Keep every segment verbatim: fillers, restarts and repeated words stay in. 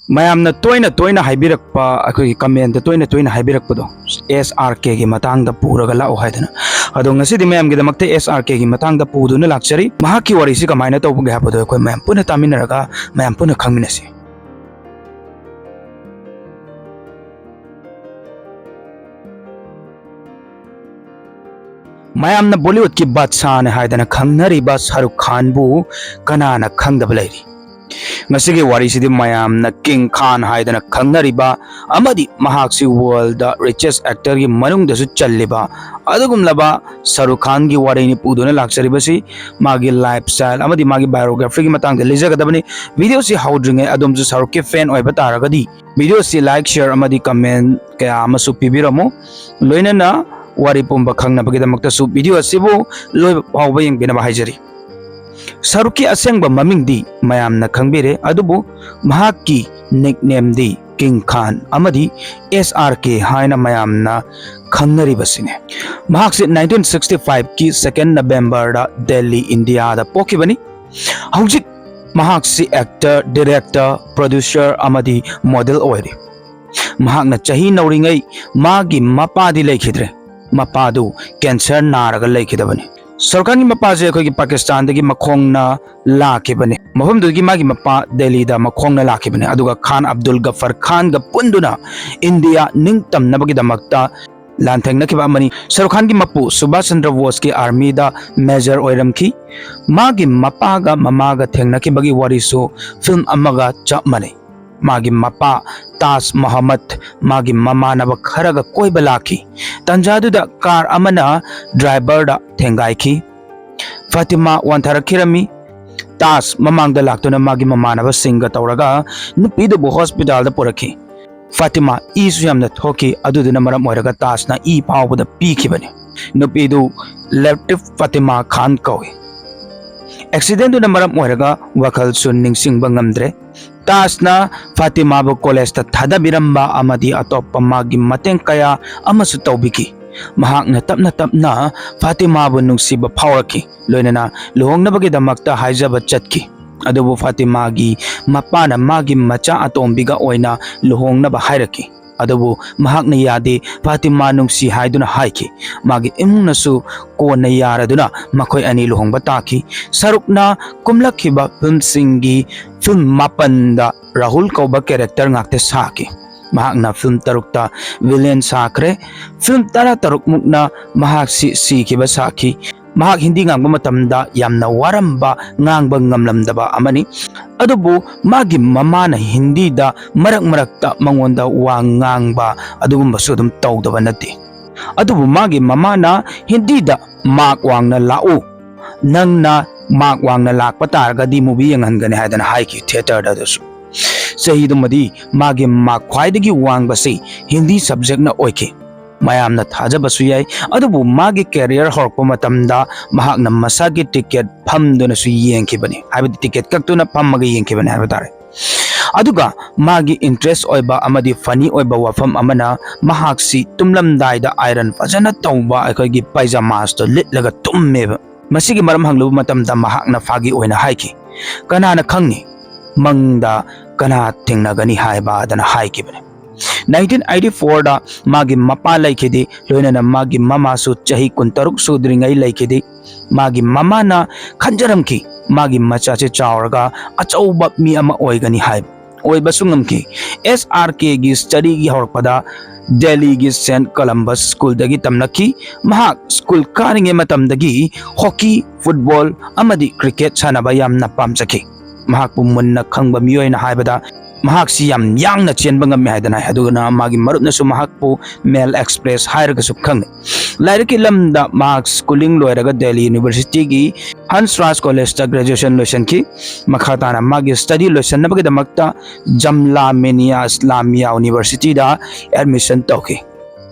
ꯃꯌꯥꯝꯅ ꯇꯣꯏꯅ ꯇꯣꯏꯅ ꯍꯥꯏꯕꯤꯔꯛꯄ, ꯑꯩꯈꯣꯏꯒꯤ ꯀꯃꯦꯟꯗ ꯇꯣꯏꯅ ꯇꯣꯏꯅ ꯍꯥꯏꯕꯤꯔꯛꯄꯗꯣ, ꯑꯦꯁ ꯑꯥꯔ ꯀꯦꯒꯤ ꯃꯇꯥꯡꯗ ꯄꯨꯔꯒ ꯂꯥꯛꯑꯣ ꯍꯥꯏꯗꯅ꯫ ꯑꯗꯣ ꯉꯁꯤꯗꯤ ꯃꯌꯥꯝꯒꯤꯗꯃꯛꯇ ꯑꯦꯁ ꯑꯥꯔ ꯀꯦꯒꯤ ꯃꯇꯥꯡꯗ ꯄꯨꯗꯨꯅ ꯂꯥꯛꯆꯔꯤ꯫ ꯃꯍꯥꯛꯀꯤ ꯋꯥꯔꯤꯁꯤ ꯀꯃꯥꯏꯅ ꯇꯧꯕꯒꯦ ꯍꯥꯏꯕꯗꯣ ꯑꯩꯈꯣꯏ ꯃꯌꯥꯝ ꯄꯨꯟꯅ ꯇꯥꯃꯤꯟꯅꯔꯒ ꯃꯌꯥꯝ ꯄꯨꯟꯅ ꯈꯪꯃꯤꯟꯅꯁꯤ꯫ ꯃꯌꯥꯝꯅ ꯕꯣꯂꯤꯋꯨꯗꯀꯤ ꯕꯥꯗꯁꯥꯅꯦ ꯍꯥꯏꯗꯅ ꯈꯪꯅꯔꯤꯕ ꯁꯥꯔꯨꯈ ꯈꯥꯟꯕꯨ ꯀꯅꯥꯅ ꯈꯪꯗꯕ ꯂꯩꯔꯤ? ꯉꯁꯤꯒꯤ ꯋꯥꯔꯤꯁꯤꯗꯤ ꯃꯌꯥꯝꯅ ꯀꯤꯡ ꯈꯥꯟ ꯍꯥꯏꯗꯅ ꯈꯪꯅꯔꯤꯕ ꯑꯃꯗꯤ ꯃꯍꯥꯛꯁꯤ ꯋꯥꯔꯜꯗ ꯔꯤꯆꯦꯁ ꯑꯦꯛꯇꯔꯒꯤ ꯃꯅꯨꯡꯗꯁꯨ ꯆꯜꯂꯤꯕ ꯑꯗꯨꯒꯨꯝꯂꯕ ꯁꯥꯔꯨꯈ ꯈꯥꯟꯒꯤ ꯋꯥꯔꯤꯅꯤ ꯄꯨꯗꯨꯅ ꯂꯥꯛꯆꯔꯤꯕꯁꯤ꯫ ꯃꯥꯒꯤ ꯂꯥꯏꯐ ꯁ꯭ꯇꯥꯏꯜ ꯑꯃꯗꯤ ꯃꯥꯒꯤ ꯕꯥꯏꯑꯣꯒ꯭ꯔꯥꯐꯤꯒꯤ ꯃꯇꯥꯡꯗ ꯂꯤꯖꯒꯗꯕꯅꯤ꯫ ꯚꯤꯗꯤꯑꯣꯁꯤ ꯍꯧꯗ꯭ꯔꯤꯉꯩ ꯑꯗꯣꯝꯁꯨ ꯁꯥꯔꯨꯈꯀꯤ ꯐꯦꯟ ꯑꯣꯏꯕ ꯇꯥꯔꯒꯗꯤ ꯚꯤꯗꯤꯑꯣꯁꯤ ꯂꯥꯏꯛ, ꯁꯤꯌꯔ ꯑꯃꯗꯤ ꯀꯃꯦꯟ ꯀꯌꯥ ꯑꯃꯁꯨ ꯄꯤꯕꯤꯔꯝꯃꯨ꯫ ꯂꯣꯏꯅꯅ ꯋꯥꯔꯤ ꯄꯨꯝꯕ ꯈꯪꯅꯕꯒꯤꯗꯃꯛꯇꯁꯨ ꯚꯤꯗꯤꯑꯣ ꯑꯁꯤꯕꯨ ꯂꯣꯏꯕ ꯐꯥꯎꯕ ꯌꯦꯡꯕꯤꯅꯕ ꯍꯥꯏꯖꯔꯤ꯫ ꯁꯥꯔꯨꯈꯀꯤ ꯑꯁꯦꯡꯕ ꯃꯃꯤꯡꯗꯤ ꯃꯌꯥꯝꯅ ꯈꯪꯕꯤꯔꯦ, ꯑꯗꯨꯕꯨ ꯃꯍꯥꯛꯀꯤ ꯅꯤꯛꯅꯦꯝꯗꯤ ꯀꯤꯡ ꯈꯥꯟ ꯑꯃꯗꯤ ꯑꯦꯁ ꯑꯥꯔ ꯀꯦ ꯍꯥꯏꯅ ꯃꯌꯥꯝꯅ ꯈꯪꯅꯔꯤꯕꯁꯤꯅꯤ꯫ ꯃꯍꯥꯛꯁꯤ ꯅꯥꯏꯟꯇꯤꯟ ꯁꯤꯛꯁꯇꯤ ꯐꯥꯏꯚꯀꯤ ꯁꯦꯀꯦꯟ ꯅꯕꯦꯝꯕꯔꯗ ꯗꯦꯜꯂꯤ, ꯏꯟꯗꯤꯌꯥꯗ ꯄꯣꯛꯈꯤꯕꯅꯤ꯫ ꯍꯧꯖꯤꯛ ꯃꯍꯥꯛꯁꯤ ꯑꯦꯛꯇꯔ, ꯗꯤꯔꯦꯛꯇꯔ, ꯄ꯭ꯔꯣꯗ꯭ꯌꯨꯁꯔ ꯑꯃꯗꯤ ꯃꯣꯗꯦꯜ ꯑꯣꯏꯔꯤ꯫ ꯃꯍꯥꯛꯅ ꯆꯍꯤ ꯅꯧꯔꯤꯉꯩ ꯃꯥꯒꯤ ꯃꯄꯥꯗꯤ ꯂꯩꯈꯤꯗ꯭ꯔꯦ꯫ ꯃꯄꯥꯗꯨ ꯀꯦꯟꯁꯔ ꯅꯥꯔꯒ ꯂꯩꯈꯤꯗꯕꯅꯤ꯫ ꯁꯥꯔꯨꯈ ꯈꯥꯟꯒꯤ ꯃꯄꯥꯁꯦ ꯑꯩꯈꯣꯏꯒꯤ ꯄꯥꯀꯤꯁꯇꯥꯟꯗꯒꯤ ꯃꯈꯣꯡꯅ ꯂꯥꯛꯈꯤꯕꯅꯤ꯫ ꯃꯐꯝꯗꯨꯒꯤ ꯃꯥꯒꯤ ꯃꯄꯥ ꯗꯦꯜꯂꯤꯗ ꯃꯈꯣꯡꯅ ꯂꯥꯛꯈꯤꯕꯅꯤ꯫ ꯑꯗꯨꯒ ꯈꯥꯟ ꯑꯕꯗꯨꯜ ꯒꯐꯔ ꯈꯥꯟꯒ ꯄꯨꯟꯗꯨꯅ ꯏꯟꯗꯤꯌꯥ ꯅꯤꯡꯇꯝꯅꯕꯒꯤꯗꯃꯛꯇ ꯂꯥꯟꯊꯦꯡꯅꯈꯤꯕ ꯑꯃꯅꯤ꯫ ꯁꯥꯔꯨꯈ ꯈꯥꯟꯒꯤ ꯃꯄꯨ ꯁꯨꯚꯥꯁ ꯆꯟꯗ꯭ꯔ ꯕꯣꯁꯀꯤ ꯑꯥꯔꯃꯤꯗ ꯃꯦꯖꯔ ꯑꯣꯏꯔꯝꯈꯤ꯫ ꯃꯥꯒꯤ ꯃꯄꯥꯒ ꯃꯃꯥꯒ ꯊꯦꯡꯅꯈꯤꯕꯒꯤ ꯋꯥꯔꯤꯁꯨ ꯐꯤꯜꯝ ꯑꯃꯒ ꯆꯞ ꯃꯥꯟꯅꯩ꯫ ꯃꯥꯒꯤ ꯃꯄꯥ ꯇꯥꯖ ꯃꯍꯃꯗ ꯃꯥꯒꯤ ꯃꯃꯥꯟꯅꯕ ꯈꯔꯒ ꯀꯣꯏꯕ ꯂꯥꯛꯈꯤ꯫ ꯇꯟꯖꯥꯗꯨꯗ ꯀꯥꯔ ꯑꯃꯅ ꯗ꯭ꯔꯥꯏꯚꯔꯗ ꯊꯦꯡꯒꯥꯏꯈꯤ꯫ ꯐꯥꯇꯤꯃꯥ ꯋꯥꯟꯊꯔꯛꯈꯤꯔꯝꯃꯤ꯫ ꯇꯥꯖ ꯃꯃꯥꯡꯗ ꯂꯥꯛꯇꯨꯅ ꯃꯥꯒꯤ ꯃꯃꯥꯟꯅꯕꯁꯤꯡꯒ ꯇꯧꯔꯒ ꯅꯨꯄꯤꯗꯨꯕꯨ ꯍꯣꯁꯄꯤꯇꯥꯜꯗ ꯄꯨꯔꯛꯈꯤ꯫ ꯐꯥꯇꯤꯃꯥ ꯏꯁꯨ ꯌꯥꯝꯅ ꯊꯣꯛꯈꯤ, ꯑꯗꯨꯗꯨꯅ ꯃꯔꯝ ꯑꯣꯏꯔꯒ ꯇꯥꯖꯅ ꯏ ꯐꯥꯎꯕꯗ ꯄꯤꯈꯤꯕꯅꯤ꯫ ꯅꯨꯄꯤꯗꯨ ꯂꯦꯇꯤꯐ ꯐꯥꯇꯤꯃꯥ ꯈꯥꯟ ꯀꯧꯏ꯫ ꯑꯦꯛꯁꯤꯗꯦꯟꯗꯨꯅ ꯃꯔꯝ ꯑꯣꯏꯔꯒ ꯋꯥꯈꯜꯁꯨ ꯅꯤꯡꯁꯤꯡꯕ ꯉꯝꯗ꯭ꯔꯦ꯫ ꯇꯥꯖꯅ ꯐꯥꯇꯤꯃꯥꯕꯨ ꯀꯣꯂꯦꯖꯇ ꯊꯥꯗꯕꯤꯔꯝꯕ ꯑꯃꯗꯤ ꯑꯇꯣꯞꯄ ꯃꯥꯒꯤ ꯃꯇꯦꯡ ꯀꯌꯥ ꯑꯃꯁꯨ ꯇꯧꯕꯤꯈꯤ꯫ ꯃꯍꯥꯛꯅ ꯇꯞꯅ ꯇꯞꯅ ꯐꯥꯇꯤꯃꯥꯕꯨ ꯅꯨꯡꯁꯤꯕ ꯐꯥꯎꯔꯛꯈꯤ, ꯂꯣꯏꯅꯅ ꯂꯨꯍꯣꯡꯅꯕꯒꯤꯗꯃꯛꯇ ꯍꯥꯏꯖꯕ ꯆꯠꯈꯤ꯫ ꯑꯗꯨꯕꯨ ꯐꯥꯇꯤꯃꯥꯒꯤ ꯃꯄꯥꯅ ꯃꯥꯒꯤ ꯃꯆꯥ ꯑꯇꯣꯝꯕꯤꯒ ꯑꯣꯏꯅ ꯂꯨꯍꯣꯡꯅꯕ ꯍꯥꯏꯔꯛꯈꯤ꯫ ꯑꯗꯨꯕꯨ ꯃꯍꯥꯛꯅ ꯌꯥꯗꯦ, ꯐꯥꯇꯤꯃꯥ ꯅꯨꯡꯁꯤ ꯍꯥꯏꯗꯨꯅ ꯍꯥꯏꯈꯤ꯫ ꯃꯥꯒꯤ ꯏꯃꯨꯡꯅꯁꯨ ꯀꯣꯟꯅ ꯌꯥꯔꯗꯨꯅ ꯃꯈꯣꯏ ꯑꯅꯤ ꯂꯨꯍꯣꯡꯕ ꯇꯥꯈꯤ꯫ ꯁꯥꯔꯨꯛꯅ ꯀꯨꯝꯂꯛꯈꯤꯕ ꯐꯤꯜꯝꯁꯤꯡꯒꯤ ꯐꯤꯜꯝ ꯃꯥꯄꯟꯗ ꯔꯥꯍꯨꯜ ꯀꯧꯕ ꯀꯦꯔꯦꯛꯇꯔ ꯉꯥꯛꯇ ꯁꯥꯈꯤ꯫ ꯃꯍꯥꯛꯅ ꯐꯤꯜꯝ ꯇꯔꯨꯛꯇ ꯚꯤꯂꯦꯟ ꯁꯥꯈ꯭ꯔꯦ꯫ ꯐꯤꯜꯝ ꯇꯔꯥꯇꯔꯨꯛ ꯃꯨꯛꯅ ꯃꯍꯥꯛꯁꯤ ꯁꯤꯈꯤꯕ ꯁꯥꯈꯤ꯫ ꯃꯍꯥꯛ ꯍꯤꯟꯗꯤ ꯉꯥꯡꯕ ꯃꯇꯝꯗ ꯌꯥꯝꯅ ꯋꯥꯔꯝꯕ, ꯉꯥꯡꯕ ꯉꯝꯂꯝꯗꯕ ꯑꯃꯅꯤ꯫ ꯑꯗꯨꯕꯨ ꯃꯥꯒꯤ ꯃꯃꯥꯅ ꯍꯤꯟꯗꯤꯗ ꯃꯔꯛ ꯃꯔꯛꯇ ꯃꯉꯣꯟꯗ ꯋꯥ ꯉꯥꯡꯕ ꯑꯗꯨꯒꯨꯝꯕꯁꯨ ꯑꯗꯨꯝ ꯇꯧꯗꯕ ꯅꯠꯇꯦ꯫ ꯑꯗꯨꯕꯨ ꯃꯥꯒꯤ ꯃꯃꯥꯅ ꯍꯤꯟꯗꯤꯗ "ꯃꯥꯔꯛ ꯋꯥꯡꯅ ꯂꯥꯛꯎ, ꯅꯪꯅ ꯃꯥꯔꯛ ꯋꯥꯡꯅ ꯂꯥꯛꯄ ꯇꯥꯔꯒꯗꯤ ꯃꯨꯚꯤ ꯌꯦꯡꯍꯟꯒꯅꯤ" ꯍꯥꯏꯗꯅ ꯍꯥꯏꯈꯤ ꯊꯤꯌꯦꯇꯔꯗ꯫ ꯑꯗꯨꯁꯨ ꯆꯍꯤꯗꯨꯃꯗꯤ ꯃꯥꯒꯤ ꯃꯥꯔꯛ ꯈ꯭ꯋꯥꯏꯗꯒꯤ ꯋꯥꯡꯕꯁꯤ ꯍꯤꯟꯗꯤ ꯁꯕꯖꯦꯛꯅ ꯑꯣꯏꯈꯤ꯫ ꯃꯌꯥꯝꯅ ꯊꯥꯖꯕꯁꯨ ꯌꯥꯏ, ꯑꯗꯨꯕꯨ ꯃꯥꯒꯤ ꯀꯦꯔꯤꯌꯔ ꯍꯧꯔꯛꯄ ꯃꯇꯝꯗ ꯃꯍꯥꯛꯅ ꯃꯁꯥꯒꯤ ꯇꯤꯀꯦꯠ ꯐꯝꯗꯨꯅꯁꯨ ꯌꯦꯡꯈꯤꯕꯅꯤ, ꯍꯥꯏꯕꯗꯤ ꯇꯤꯀꯦꯠ ꯀꯛꯇꯨꯅ ꯐꯝꯃꯒ ꯌꯦꯡꯈꯤꯕꯅꯤ ꯍꯥꯏꯕ ꯇꯥꯔꯦ꯫ ꯑꯗꯨꯒ ꯃꯥꯒꯤ ꯏꯟꯇꯔꯦꯁ ꯑꯣꯏꯕ ꯑꯃꯗꯤ ꯐꯅꯤ ꯑꯣꯏꯕ ꯋꯥꯐꯝ ꯑꯃꯅ, ꯃꯍꯥꯛꯁꯤ ꯇꯨꯝꯂꯝꯗꯥꯏꯗ ꯑꯥꯏꯔꯟ ꯐꯖꯅ ꯇꯧꯕ ꯑꯩꯈꯣꯏꯒꯤ ꯄꯥꯏꯖꯥꯃꯥꯁꯇꯣ ꯂꯤꯠꯂꯒ ꯇꯨꯝꯃꯦꯕ꯫ ꯃꯁꯤꯒꯤ ꯃꯔꯝ ꯍꯪꯂꯨꯕ ꯃꯇꯝꯗ ꯃꯍꯥꯛꯅ ꯐꯥꯒꯤ ꯑꯣꯏꯅ ꯍꯥꯏꯈꯤ, "ꯀꯅꯥꯅ ꯈꯪꯅꯤ, ꯃꯪꯗ ꯀꯅꯥ ꯊꯦꯡꯅꯒꯅꯤ?" ꯍꯥꯏꯕ ꯑꯗꯨꯅ ꯍꯥꯏꯈꯤꯕꯅꯤ꯫ ꯅꯥꯏꯟꯇꯤꯟ ꯑꯩꯠꯇꯤ ꯐꯣꯔꯗ ꯃꯥꯒꯤ ꯃꯄꯥ ꯂꯩꯈꯤꯗꯦ, ꯂꯣꯏꯅꯅ ꯃꯥꯒꯤ ꯃꯃꯥꯁꯨ ꯆꯍꯤ ꯀꯨꯟꯇꯔꯨꯛ ꯁꯨꯗ꯭ꯔꯤꯉꯩ ꯂꯩꯈꯤꯗꯦ꯫ ꯃꯥꯒꯤ ꯃꯃꯥꯅ ꯈꯟꯖꯔꯝꯈꯤ, ꯃꯥꯒꯤ ꯃꯆꯥꯁꯦ ꯆꯥꯎꯔꯒ ꯑꯆꯧꯕ ꯃꯤ ꯑꯃ ꯑꯣꯏꯒꯅꯤ ꯍꯥꯏꯕ꯫ ꯑꯣꯏꯕꯁꯨ ꯉꯝꯈꯤ꯫ ꯑꯦꯁ ꯑꯥꯔ ꯀꯦꯒꯤ ꯁ꯭ꯇꯗꯤꯒꯤ ꯍꯧꯔꯛꯄꯗ ꯗꯦꯜꯂꯤꯒꯤ ꯁꯦꯟꯠ ꯀꯂꯝꯕꯁ ꯁ꯭ꯀꯨꯜꯗꯒꯤ ꯇꯝꯂꯛꯈꯤ꯫ ꯃꯍꯥꯛ ꯁ꯭ꯀꯨꯜ ꯀꯥꯔꯤꯉꯩ ꯃꯇꯝꯗꯒꯤ ꯍꯣꯀꯤ, ꯐꯨꯠꯕꯣꯜ ꯑꯃꯗꯤ ꯀ꯭ꯔꯤꯀꯦꯠ ꯁꯥꯟꯅꯕ ꯌꯥꯝꯅ ꯄꯥꯝꯖꯈꯤ꯫ ꯃꯍꯥꯛꯄꯨ ꯃꯨꯟꯅ ꯈꯪꯕ ꯃꯤꯑꯣꯏꯅ ꯍꯥꯏꯕꯗ, ꯃꯍꯥꯛꯁꯤ ꯌꯥꯝ ꯌꯥꯡꯅ ꯆꯦꯟꯕ ꯉꯝꯃꯤ ꯍꯥꯏꯗꯅ ꯍꯥꯏ꯫ ꯑꯗꯨꯒ ꯃꯥꯒꯤ ꯃꯔꯨꯞꯅꯁꯨ ꯃꯍꯥꯛꯄꯨ ꯃꯦꯜ ꯑꯦꯛꯁꯄ꯭ꯔꯦꯁ ꯍꯥꯏꯔꯒꯁꯨ ꯈꯪꯅꯩ꯫ ꯂꯥꯏꯔꯤꯛꯀꯤ ꯂꯝꯗ ꯃꯍꯥꯛ ꯁ꯭ꯀꯨꯂꯤꯡ ꯂꯣꯏꯔꯒ ꯗꯦꯜꯂꯤ ꯌꯨꯅꯤꯚꯔꯁꯤꯇꯤꯒꯤ ꯍꯟꯁ ꯔꯥꯖ ꯀꯣꯂꯦꯖꯇ ꯒ꯭ꯔꯦꯖꯨꯑꯦꯁꯟ ꯂꯣꯏꯁꯤꯟꯈꯤ꯫ ꯃꯈꯥ ꯇꯥꯅ ꯃꯥꯒꯤ ꯁ꯭ꯇꯗꯤ ꯂꯣꯏꯁꯤꯟꯅꯕꯒꯤꯗꯃꯛꯇ ꯖꯝꯂꯥ ꯃꯤꯅꯤꯌꯥ ꯏꯁꯂꯥꯃꯤꯌꯥ ꯌꯨꯅꯤꯚꯔꯁꯤꯇꯤꯗ ꯑꯦꯗꯃꯤꯁꯟ ꯇꯧꯈꯤ꯫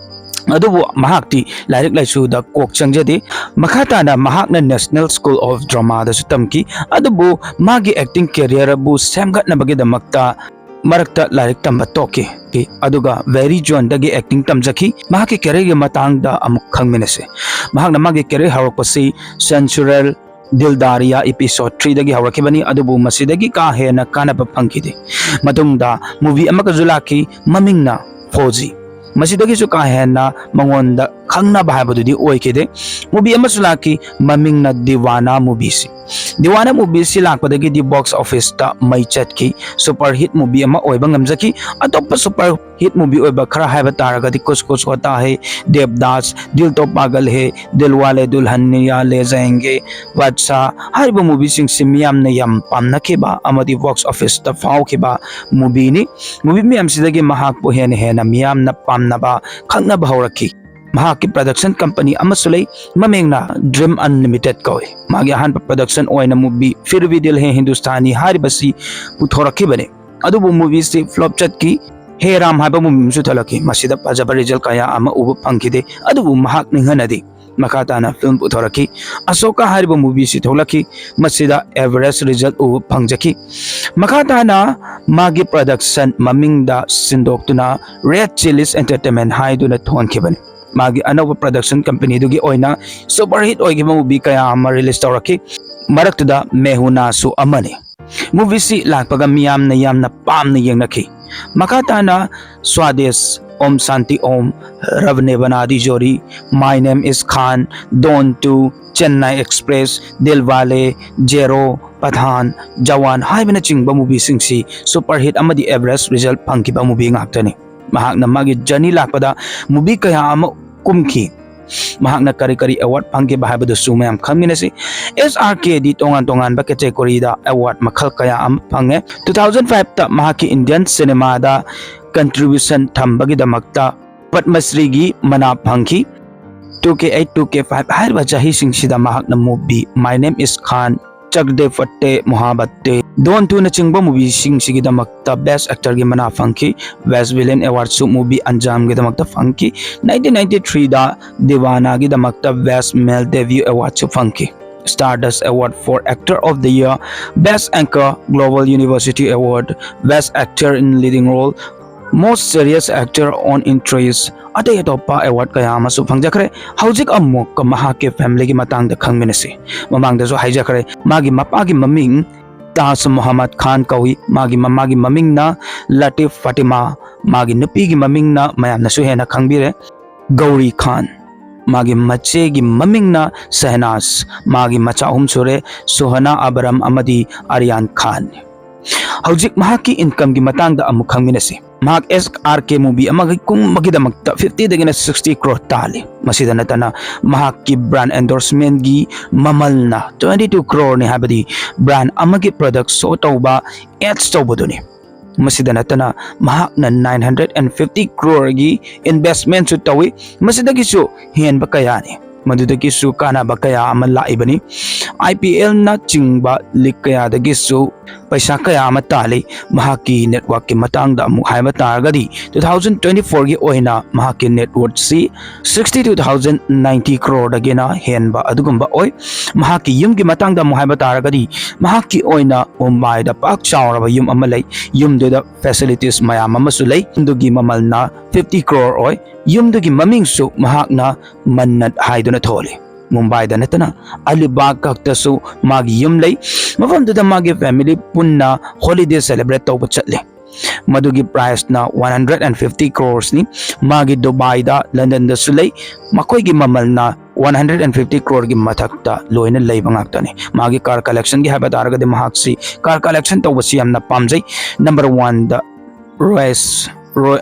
ꯑꯗꯨꯕꯨ ꯃꯍꯥꯛꯇꯤ ꯂꯥꯏꯔꯤꯛ ꯂꯥꯏꯁꯨꯗ ꯀꯣꯛ ꯆꯪꯖꯗꯦ꯫ ꯃꯈꯥ ꯇꯥꯅ ꯃꯍꯥꯛꯅ National School of Dramaꯗꯁꯨ ꯇꯝꯈꯤ꯫ ꯑꯗꯨꯕꯨ ꯃꯥꯒꯤ ꯑꯦꯛꯇꯤꯡ ꯀꯦꯔꯤꯌꯔꯕꯨ ꯁꯦꯝꯒꯠꯅꯕꯒꯤꯗꯃꯛꯇ ꯃꯔꯛꯇ ꯂꯥꯏꯔꯤꯛ ꯇꯝꯕ ꯇꯣꯛꯈꯤ꯫ ꯑꯗꯨꯒ ꯚꯦꯔꯤ ꯖꯣꯟꯗꯒꯤ ꯑꯦꯛꯇꯤꯡ ꯇꯝꯖꯈꯤ꯫ ꯃꯍꯥꯛꯀꯤ ꯀꯦꯔꯤꯌꯔꯒꯤ ꯃꯇꯥꯡꯗ ꯑꯃꯨꯛ ꯈꯪꯃꯤꯟꯅꯁꯤ꯫ ꯃꯍꯥꯛꯅ ꯃꯥꯒꯤ ꯀꯦꯔꯤꯌꯔ ꯍꯧꯔꯛꯄꯁꯤ ꯁꯦꯟꯆꯨꯔꯦꯜ ꯗꯤꯜꯗꯥꯔꯤꯌꯥ episode three ꯗꯒꯤ ꯍꯧꯔꯛꯈꯤꯕꯅꯤ, ꯑꯗꯨꯕꯨ ꯃꯁꯤꯗꯒꯤ ꯀꯥ ꯍꯦꯟꯅ ꯀꯥꯟꯅꯕ ꯐꯪꯈꯤꯗꯦ꯫ ꯃꯇꯨꯡꯗ movie ꯑꯃꯒꯁꯨ ꯂꯥꯛꯈꯤ, ꯃꯃꯤꯡꯅ ꯐꯣꯖꯤ꯫ ꯃꯁꯤꯗꯒꯤꯁꯨ ꯀꯥ ꯍꯦꯟꯅ ꯃꯉꯣꯟꯗ ꯈꯪꯅꯕ ꯍꯥꯏꯕꯗꯨꯗꯤ ꯑꯣꯏꯈꯤꯗꯦ꯫ Movie ꯑꯃꯁꯨ ꯂꯥꯛꯈꯤ, ꯃꯃꯤꯡꯅ ꯗꯤꯋꯥꯅꯥ movieꯁꯤ꯫ ꯗꯤꯋꯥꯅꯥ movieꯁꯤ ꯂꯥꯛꯄꯗꯒꯤꯗꯤ box officeꯇ ꯃꯩ ꯆꯠꯈꯤ, super hit movie ꯑꯃ ꯑꯣꯏꯕ ꯉꯝꯖꯈꯤ꯫ ꯑꯇꯣꯞꯄ super hit movie ꯑꯣꯏꯕ ꯈꯔ ꯍꯥꯏꯕ ꯇꯥꯔꯒꯗꯤ ꯀꯨꯁ ꯀꯨꯁ ꯍꯣꯇꯥ ꯍꯦ, ꯗꯦꯕꯗꯥꯁ, ꯗꯤꯜ ꯇꯣ ꯄꯥꯒꯜ ꯍꯦ, ꯗꯤꯜꯋꯥꯂꯦ ꯗꯨꯜꯍꯅꯤꯌꯥ ꯂꯦ ꯖꯥꯌꯦꯡꯒꯦ, ꯕꯥꯗꯁꯥ ꯍꯥꯏꯔꯤꯕ movieꯁꯤꯡꯁꯤ ꯃꯤꯌꯥꯝꯅ ꯌꯥꯝ ꯄꯥꯝꯅꯈꯤꯕ ꯑꯃꯗꯤ box officeꯇ ꯐꯥꯎꯈꯤꯕ movieꯅꯤ꯫ Movie ꯃꯌꯥꯝꯁꯤꯗꯒꯤ ꯃꯍꯥꯛꯄꯨ ꯍꯦꯟꯅ ꯍꯦꯟꯅ ꯃꯤꯌꯥꯝꯅ ꯄꯥꯝꯅꯕ, ꯈꯪꯅꯕ ꯍꯧꯔꯛꯈꯤ꯫ ꯃꯍꯥꯛꯀꯤ production company ꯑꯃꯁꯨ ꯂꯩ, ꯃꯃꯤꯡꯅ Dream Unlimited ꯀꯧꯏ꯫ ꯃꯥꯒꯤ ꯑꯍꯥꯟꯕ production ꯑꯣꯏꯅ movie ꯐꯤꯔ ꯚꯤ ꯗꯤꯜ ꯍꯦ ꯍꯤꯟꯗꯨꯁꯇꯥꯅꯤ ꯍꯥꯏꯔꯤꯕꯁꯤ ꯄꯨꯊꯣꯔꯛꯈꯤꯕꯅꯤ꯫ ꯑꯗꯨꯕꯨ movieꯁꯤ flop ꯆꯠꯈꯤ꯫ ꯍꯦ ꯔꯥꯝ ꯍꯥꯏꯕ movie ꯑꯃꯁꯨ ꯊꯣꯛꯂꯛꯈꯤ꯫ ꯃꯁꯤꯗ ꯐꯖꯕ result ꯀꯌꯥ ꯑꯃ ꯎꯕ ꯐꯪꯈꯤꯗꯦ꯫ ꯑꯗꯨꯕꯨ ꯃꯍꯥꯛ ꯅꯤꯡꯍꯟꯅꯗꯤ ꯃꯈꯥ ꯇꯥꯅ film ꯄꯨꯊꯣꯔꯛꯈꯤ꯫ ꯑꯁꯣꯀꯥ ꯍꯥꯏꯔꯤꯕ movieꯁꯤ ꯊꯣꯛꯂꯛꯈꯤ꯫ ꯃꯁꯤꯗ average result ꯎꯕ ꯐꯪꯖꯈꯤ꯫ ꯃꯈꯥ ꯇꯥꯅ ꯃꯥꯒꯤ production ꯃꯃꯤꯡꯗ ꯁꯤꯟꯗꯣꯛꯇꯨꯅ Red Chillies Entertainment ꯍꯥꯏꯗꯨꯅ ꯊꯣꯟꯈꯤꯕꯅꯤ꯫ ꯃꯥꯒꯤ ꯑꯅꯧꯕ production companyꯗꯨꯒꯤ ꯑꯣꯏꯅ super hit ꯑꯣꯏꯈꯤꯕ movie ꯀꯌꯥ ꯑꯃ release ꯇꯧꯔꯛꯈꯤ꯫ ꯃꯔꯛꯇꯨꯗ ꯃꯦꯍꯨꯅꯥꯁꯨ ꯑꯃꯅꯤ꯫ Movieꯁꯤ ꯂꯥꯛꯄꯒ ꯃꯤꯌꯥꯝꯅ ꯌꯥꯝꯅ ꯄꯥꯝꯅ ꯌꯦꯡꯅꯈꯤ꯫ ꯃꯈꯥ ꯇꯥꯅ ꯁ꯭ꯋꯥꯗꯦꯁ, ꯑꯣꯝ ꯁꯥꯟꯇꯤ Om, Rab Ne Bana Di Jodi, My Name Is Khan, Don two, Chennai Express, Dilwale, Zero, Pathaan, Jawan ꯍꯥꯏꯕꯅꯆꯤꯡꯕ movieꯁꯤꯡꯁꯤ super hit ꯑꯃꯗꯤ average result ꯐꯪꯈꯤꯕ movie ꯉꯥꯛꯇꯅꯤ꯫ ꯃꯍꯥꯛꯅ ꯃꯥꯒꯤ journey ꯂꯥꯛꯄꯗ movie ꯀꯌꯥ ꯑꯃ ꯀꯨꯝꯈꯤ꯫ ꯃꯍꯥꯛꯅ ꯀꯔꯤ ꯀꯔꯤ award ꯐꯪꯈꯤꯕ ꯍꯥꯏꯕꯗꯨꯁꯨ ꯃꯌꯥꯝ ꯈꯪꯃꯤꯟꯅꯁꯤ꯫ ꯑꯦꯁ ꯑꯥꯔ ꯀꯦꯗꯤ ꯇꯣꯉꯥꯟ ꯇꯣꯉꯥꯟꯕ categoryꯗ award ꯃꯈꯜ ꯀꯌꯥ ꯑꯃ ꯐꯪꯉꯦ꯫ Two thousand fiveꯇ ꯃꯍꯥꯛꯀꯤ Indian cinemaꯗ contribution ꯊꯝꯕꯒꯤꯗꯃꯛꯇ ꯄꯗꯃꯁ꯭ꯔꯤꯒꯤ ꯃꯅꯥ ꯐꯪꯈꯤ꯫ Two K eight, two K five ꯍꯥꯏꯔꯤꯕ ꯆꯍꯤꯁꯤꯡꯁꯤꯗ ꯃꯍꯥꯛꯅ movie My Name Is Khan, ꯆꯛ ꯗꯦ ꯐꯠꯇꯦ ꯃꯣꯍꯥꯕꯠꯇꯦ, ꯗꯣꯟ twoꯅꯆꯤꯡꯕ movieꯁꯤꯡꯁꯤꯒꯤꯗꯃꯛꯇ best actorꯒꯤ ꯃꯅꯥ ꯐꯪꯈꯤ꯫ Best villain awardꯁꯨ movie ꯑꯟꯖꯥꯝꯒꯤꯗꯃꯛꯇ ꯐꯪꯈꯤ꯫ Nineteen ninety-threeꯗ ꯗꯤꯋꯥꯅꯥꯒꯤꯗꯃꯛꯇ best male debut awardꯁꯨ ꯐꯪꯈꯤ꯫ Stardust Award for Actor of the Year, Best Anchor, Global University Award, Best Actor in Leading Role, Most Cherished Actor on Interest, ꯑꯇꯩ ꯑꯇꯣꯞꯄ award ꯀꯌꯥ ꯑꯃꯁꯨ ꯐꯪꯖꯈ꯭ꯔꯦ꯫ ꯍꯧꯖꯤꯛ ꯑꯃꯨꯛꯀ ꯃꯍꯥꯛꯀꯤ ꯐꯦꯃꯤꯂꯤꯒꯤ ꯃꯇꯥꯡꯗ ꯈꯪꯃꯤꯟꯅꯁꯤ꯫ ꯃꯃꯥꯡꯗꯁꯨ ꯍꯥꯏꯖꯈ꯭ꯔꯦ, ꯃꯥꯒꯤ ꯃꯄꯥꯒꯤ ꯃꯃꯤꯡ ꯇꯥꯖ ꯃꯣꯍꯝꯃꯗ ꯈꯥꯟ ꯀꯧꯏ, ꯃꯥꯒꯤ ꯃꯃꯥꯒꯤ ꯃꯃꯤꯡꯅ ꯂꯇꯤꯐ ꯐꯥꯇꯤꯃꯥ, ꯃꯥꯒꯤ ꯅꯨꯄꯤꯒꯤ ꯃꯃꯤꯡꯅ ꯃꯌꯥꯝꯅꯁꯨ ꯍꯦꯟꯅ ꯈꯪꯕꯤꯔꯦ, ꯒꯧꯔꯤ ꯈꯥꯟ꯫ ꯃꯥꯒꯤ ꯃꯆꯦꯒꯤ ꯃꯃꯤꯡꯅ ꯁꯍꯅꯥꯖ꯫ ꯃꯥꯒꯤ ꯃꯆꯥ ꯑꯍꯨꯝ ꯁꯨꯔꯦ, ꯁꯨꯍꯅꯥ, ꯑꯕꯔꯝ ꯑꯃꯗꯤ ꯑꯔꯤꯌꯥꯟ ꯈꯥꯟ꯫ ꯍꯧꯖꯤꯛ ꯃꯍꯥꯛꯀꯤ ꯏꯟꯀꯝꯒꯤ ꯃꯇꯥꯡꯗ ꯑꯃꯨꯛ ꯈꯪꯃꯤꯟꯅꯁꯤ꯫ ꯃꯍꯥꯛ ꯑꯦꯁ ꯑꯥꯔ ꯀꯦ ꯃꯨꯚꯤ ꯑꯃꯒꯤ ꯀꯨꯝꯕꯒꯤꯗꯃꯛꯇ ꯐꯤꯐꯇꯤꯗꯒꯤꯅ ꯁꯤꯛꯁꯇꯤ ꯀ꯭ꯔꯣꯔ ꯇꯥꯜꯂꯤ꯫ ꯃꯁꯤꯗ ꯅꯠꯇꯅ ꯃꯍꯥꯛꯀꯤ ꯕ꯭ꯔꯥꯟ ꯑꯦꯟꯗꯣꯔꯁꯃꯦꯟꯒꯤ ꯃꯃꯜꯅ ꯇ꯭ꯋꯦꯟꯇꯤ ꯇꯨ ꯀ꯭ꯔꯣꯔꯅꯤ, ꯍꯥꯏꯕꯗꯤ ꯕ꯭ꯔꯥꯟ ꯑꯃꯒꯤ ꯄ꯭ꯔꯗꯛ ꯁꯣ ꯇꯧꯕ, ꯑꯦꯗꯁ ꯇꯧꯕꯗꯨꯅꯤ꯫ ꯃꯁꯤꯗ ꯅꯠꯇꯅ ꯃꯍꯥꯛꯅ ꯅꯥꯏꯟ ꯍꯟꯗ꯭ꯔꯦꯠ ꯑꯦꯟ ꯐꯤꯐꯇꯤ ꯀ꯭ꯔꯣꯔꯒꯤ ꯏꯟꯚꯦꯁꯃꯦꯟꯁꯨ ꯇꯧꯏ꯫ ꯃꯁꯤꯗꯒꯤꯁꯨ ꯍꯦꯟꯕ ꯀꯌꯥꯅꯤ, ꯃꯗꯨꯗꯒꯤꯁꯨ ꯀꯥꯟꯅꯕ ꯀꯌꯥ ꯑꯃ ꯂꯥꯛꯏꯕꯅꯤ꯫ ꯑꯥꯏ ꯄꯤ ꯑꯦꯜꯅꯆꯤꯡꯕ ꯂꯤꯛ ꯀꯌꯥꯗꯒꯤꯁꯨ ꯄꯩꯁꯥ ꯀꯌꯥ ꯑꯃ ꯇꯥꯜꯂꯤ꯫ ꯃꯍꯥꯛꯀꯤ ꯅꯦꯠꯋꯥꯔꯛꯀꯤ ꯃꯇꯥꯡꯗ ꯑꯃꯨꯛ ꯍꯥꯏꯕ ꯇꯥꯔꯒꯗꯤ, ꯇꯨ ꯊꯥꯎꯖꯟ ꯇ꯭ꯋꯦꯟꯇꯤ ꯐꯣꯔꯒꯤ ꯑꯣꯏꯅ ꯃꯍꯥꯛꯀꯤ ꯅꯦꯠꯋꯔꯠꯁꯤ ꯁꯤꯛꯁꯇꯤ ꯇꯨ ꯊꯥꯎꯖꯟ ꯅꯥꯏꯟꯇꯤ ꯀ꯭ꯔꯣꯔꯗꯒꯤꯅ ꯍꯦꯟꯕ ꯑꯗꯨꯒꯨꯝꯕ ꯑꯣꯏ꯫ ꯃꯍꯥꯛꯀꯤ ꯌꯨꯝꯒꯤ ꯃꯇꯥꯡꯗ ꯑꯃꯨꯛ ꯍꯥꯏꯕ ꯇꯥꯔꯒꯗꯤ, ꯃꯍꯥꯛꯀꯤ ꯑꯣꯏꯅ ꯃꯨꯝꯕꯥꯏꯗ ꯄꯥꯛ ꯆꯥꯎꯔꯕ ꯌꯨꯝ ꯑꯃ ꯂꯩ꯫ ꯌꯨꯝꯗꯨꯗ ꯐꯦꯁꯤꯂꯤꯇꯤꯁ ꯃꯌꯥꯝ ꯑꯃꯁꯨ ꯂꯩ꯫ ꯌꯨꯝꯗꯨꯒꯤ ꯃꯃꯜꯅ ꯐꯤꯐꯇꯤ ꯀ꯭ꯔꯣꯔ ꯑꯣꯏ꯫ ꯌꯨꯝꯗꯨꯒꯤ ꯃꯃꯤꯡꯁꯨ ꯃꯍꯥꯛꯅ ꯃꯟꯅꯠ ꯍꯥꯏꯗꯨꯅ ꯊꯣꯜꯂꯤ꯫ ꯃꯨꯝꯕꯥꯏꯗ ꯅꯠꯇꯅ ꯑꯂꯤꯕꯥꯒ ꯈꯛꯇꯁꯨ ꯃꯥꯒꯤ ꯌꯨꯝ ꯂꯩ꯫ ꯃꯐꯝꯗꯨꯗ ꯃꯥꯒꯤ ꯐꯦꯃꯤꯂꯤ ꯄꯨꯟꯅ ꯍꯣꯂꯤꯗꯦ ꯁꯦꯂꯦꯕ꯭ꯔꯦꯠ ꯇꯧꯕ ꯆꯠꯂꯤ꯫ ꯃꯗꯨꯒꯤ ꯄ꯭ꯔꯥꯏꯁꯅ ꯋꯥꯟ ꯍꯟꯗ꯭ꯔꯦꯠ ꯑꯦꯟ ꯐꯤꯐꯇꯤ ꯀ꯭ꯔꯣꯔꯁꯅꯤ꯫ ꯃꯥꯒꯤ ꯗꯨꯕꯥꯏꯗ, ꯂꯟꯗꯟꯗꯁꯨ ꯂꯩ꯫ ꯃꯈꯣꯏꯒꯤ ꯃꯃꯜꯅ ꯋꯥꯟ ꯍꯟꯗ꯭ꯔꯦꯠ ꯑꯦꯟ ꯐꯤꯐꯇꯤ ꯀ꯭ꯔꯣꯔꯒꯤ ꯃꯊꯛꯇ ꯂꯣꯏꯅ ꯂꯩꯕ ꯉꯥꯛꯇꯅꯤ꯫ ꯃꯥꯒꯤ ꯀꯥꯔ ꯀꯂꯦꯛꯁꯟꯒꯤ ꯍꯥꯏꯕ ꯇꯥꯔꯒꯗꯤ, ꯃꯍꯥꯛꯁꯤ ꯀꯥꯔ ꯀꯂꯦꯛꯁꯟ ꯇꯧꯕꯁꯤ ꯌꯥꯝꯅ ꯄꯥꯝꯖꯩ꯫ ꯅꯝꯕꯔ ꯋꯥꯟꯗ ꯔꯣꯌꯁ ꯔꯣ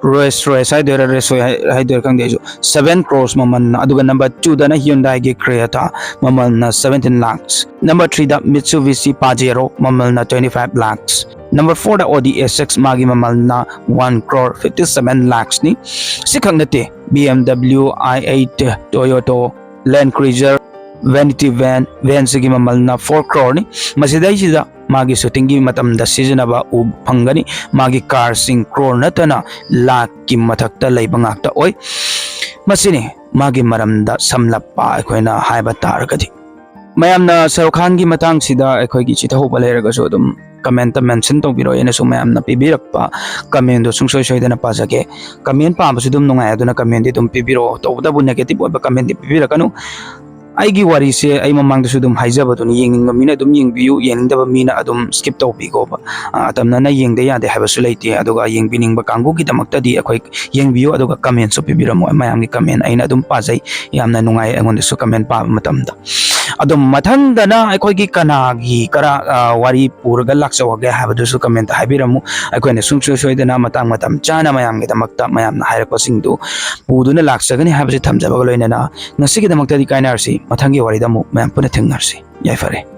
ꯔꯣꯌꯁ ꯔꯣꯌꯁ ꯍꯥꯏꯗꯣꯏꯔꯥ, ꯔꯦꯁ ꯔꯣꯌ ꯍꯥꯏ-, ꯍꯥꯏꯗꯣꯏꯔꯥ ꯈꯪꯗꯦ ꯑꯩꯁꯨ꯫ ꯁꯚꯦꯟ ꯀ꯭ꯔꯣꯔꯁ ꯃꯃꯜꯅ, ꯑꯗꯨꯒ ꯅꯝꯕꯔ ꯇꯨꯗꯅ ꯍ꯭ꯌꯨꯟꯗꯥꯏꯒꯤ ꯀ꯭ꯔꯦꯇꯥ, ꯃꯃꯜꯅ ꯁꯚꯦꯟꯇꯤꯟ ꯂꯥꯈꯁ꯫ ꯅꯝꯕꯔ ꯊ꯭ꯔꯤꯗ ꯃꯤꯠꯁꯨꯕꯤꯁꯤ ꯄꯥꯖꯦꯔꯣ, ꯃꯃꯜꯅ ꯇ꯭ꯋꯦꯟꯇꯤ ꯐꯥꯏꯚ ꯂꯥꯈꯁ꯫ ꯅꯝꯕꯔ ꯐꯣꯔꯗ ꯑꯣꯗꯤ ꯑꯦꯁ ꯁꯤꯛꯁ, ꯃꯥꯒꯤ ꯃꯃꯜꯅ ꯋꯥꯟ ꯀ꯭ꯔꯣꯔ ꯐꯤꯐꯇꯤ ꯁꯚꯦꯟ ꯂꯥꯈꯁꯅꯤ꯫ ꯁꯤꯈꯛ ꯅꯠꯇꯦ, ꯕꯤ ꯑꯦꯝ ꯗꯕ꯭ꯂꯤꯎ ꯑꯥꯏ ꯑꯩꯠ, ꯇꯣꯌꯣꯇꯣ ꯂꯦꯟ ꯀ꯭ꯔꯨꯏꯖꯔ, ꯚꯦꯅꯤꯇꯤ ꯚꯦꯟ, ꯚꯦꯟꯁꯤꯒꯤ ꯃꯃꯜꯅ ꯐꯣꯔ ꯀ꯭ꯔꯣꯔꯅꯤ꯫ ꯃꯁꯤꯗꯩꯁꯤꯗ ꯃꯥꯒꯤ ꯁꯨꯇꯤꯡꯒꯤ ꯃꯇꯝꯗ ꯁꯤꯖꯤꯟꯅꯕ ꯎꯕ ꯐꯪꯒꯅꯤ꯫ ꯃꯥꯒꯤ ꯀꯥꯔꯁꯤꯡ ꯀ꯭ꯔꯣꯔ ꯅꯠꯇꯅ ꯂꯥꯈꯀꯤ ꯃꯊꯛꯇ ꯂꯩꯕ ꯉꯥꯛꯇ ꯑꯣꯏ꯫ ꯃꯁꯤꯅꯤ ꯃꯥꯒꯤ ꯃꯔꯝꯗ ꯁꯝꯂꯞꯄ ꯑꯩꯈꯣꯏꯅ ꯍꯥꯏꯕ ꯇꯥꯔꯒꯗꯤ꯫ ꯃꯌꯥꯝꯅ ꯁꯔꯨꯛ ꯈꯥꯟꯒꯤ ꯃꯇꯥꯡꯁꯤꯗ ꯑꯩꯈꯣꯏꯒꯤ ꯆꯤꯊꯍꯧꯕ ꯂꯩꯔꯒꯁꯨ ꯑꯗꯨꯝ ꯀꯃꯦꯟꯇ ꯃꯦꯟꯁꯟ ꯇꯧꯕꯤꯔꯛꯑꯣ꯫ ꯑꯩꯅꯁꯨ ꯃꯌꯥꯝꯅ ꯄꯤꯕꯤꯔꯛꯄ ꯀꯃꯦꯟꯗꯣ ꯁꯨꯡꯁꯣꯏ ꯁꯣꯏꯗꯅ ꯄꯥꯖꯒꯦ꯫ ꯀꯃꯦꯟ ꯄꯥꯕꯁꯨ ꯑꯗꯨꯝ ꯅꯨꯡꯉꯥꯏ, ꯑꯗꯨꯅ ꯀꯃꯦꯟꯗꯤ ꯑꯗꯨꯝ ꯄꯤꯕꯤꯔꯛꯑꯣ꯫ ꯇꯧꯕꯇꯕꯨ ꯅꯦꯒꯦꯇꯤꯚ ꯑꯣꯏꯕ ꯀꯃꯦꯟꯗꯤ ꯄꯤꯕꯤꯔꯛꯀꯅꯨ꯫ ꯑꯩꯒꯤ ꯋꯥꯔꯤꯁꯦ ꯑꯩ ꯃꯃꯥꯡꯗꯁꯨ ꯑꯗꯨꯝ ꯍꯥꯏꯖꯕꯗꯨꯅꯤ, ꯌꯦꯡꯅꯤꯡꯕ ꯃꯤꯅ ꯑꯗꯨꯝ ꯌꯦꯡꯕꯤꯌꯨ, ꯌꯦꯡꯅꯤꯡꯗꯕ ꯃꯤꯅ ꯑꯗꯨꯝ ꯁ꯭ꯀꯤꯞ ꯇꯧꯕꯤꯈꯣꯕ꯫ ꯑ, ꯑꯇꯝꯅꯅ ꯌꯦꯡꯗ ꯌꯥꯗꯦ ꯍꯥꯏꯕꯁꯨ ꯂꯩꯇꯦ꯫ ꯑꯗꯨꯒ ꯌꯦꯡꯕꯤꯅꯤꯡꯕ ꯀꯥꯡꯕꯨꯒꯤꯗꯃꯛꯇꯗꯤ ꯑꯩꯈꯣꯏ ꯌꯦꯡꯕꯤꯌꯨ, ꯑꯗꯨꯒ ꯀꯃꯦꯟꯁꯨ ꯄꯤꯕꯤꯔꯝꯃꯣ꯫ ꯃꯌꯥꯝꯒꯤ ꯀꯃꯦꯟ ꯑꯩꯅ ꯑꯗꯨꯝ ꯄꯥꯖꯩ, ꯌꯥꯝꯅ ꯅꯨꯡꯉꯥꯏ ꯑꯩꯉꯣꯟꯗꯁꯨ ꯀꯃꯦꯟ ꯄꯥꯕ ꯃꯇꯝꯗ꯫ ꯑꯗꯨꯝ ꯃꯊꯪꯗꯅ ꯑꯩꯈꯣꯏꯒꯤ ꯀꯅꯥꯒꯤ ꯀꯔꯥ, ꯑ, ꯋꯥꯔꯤ ꯄꯨꯔꯒ ꯂꯥꯛꯆꯧꯒꯦ ꯍꯥꯏꯕꯗꯨꯁꯨ ꯀꯃꯦꯟꯇ ꯍꯥꯏꯕꯤꯔꯝꯃꯨ꯫ ꯑꯩꯈꯣꯏꯅ ꯁꯨꯡꯁꯣꯏ ꯁꯣꯏꯗꯅ ꯃꯇꯥꯡ ꯃꯇꯝ ꯆꯥꯅ ꯃꯌꯥꯝꯒꯤꯗꯃꯛꯇ ꯃꯌꯥꯝꯅ ꯍꯥꯏꯔꯛꯄꯁꯤꯡꯗꯨ ꯄꯨꯗꯨꯅ ꯂꯥꯛꯆꯒꯅꯤ ꯍꯥꯏꯕꯁꯤ ꯊꯝꯖꯕꯒ ꯂꯣꯏꯅꯅ ꯉꯁꯤꯒꯤꯗꯃꯛꯇꯗꯤ ꯀꯥꯏꯅꯔꯁꯤ꯫ ꯃꯊꯪꯒꯤ ꯋꯥꯔꯤꯗ ꯑꯃꯨꯛ ꯃꯌꯥꯝ ꯄꯨꯟꯅ ꯊꯦꯡꯅꯔꯁꯤ꯫ ꯌꯥꯏꯐꯔꯦ꯫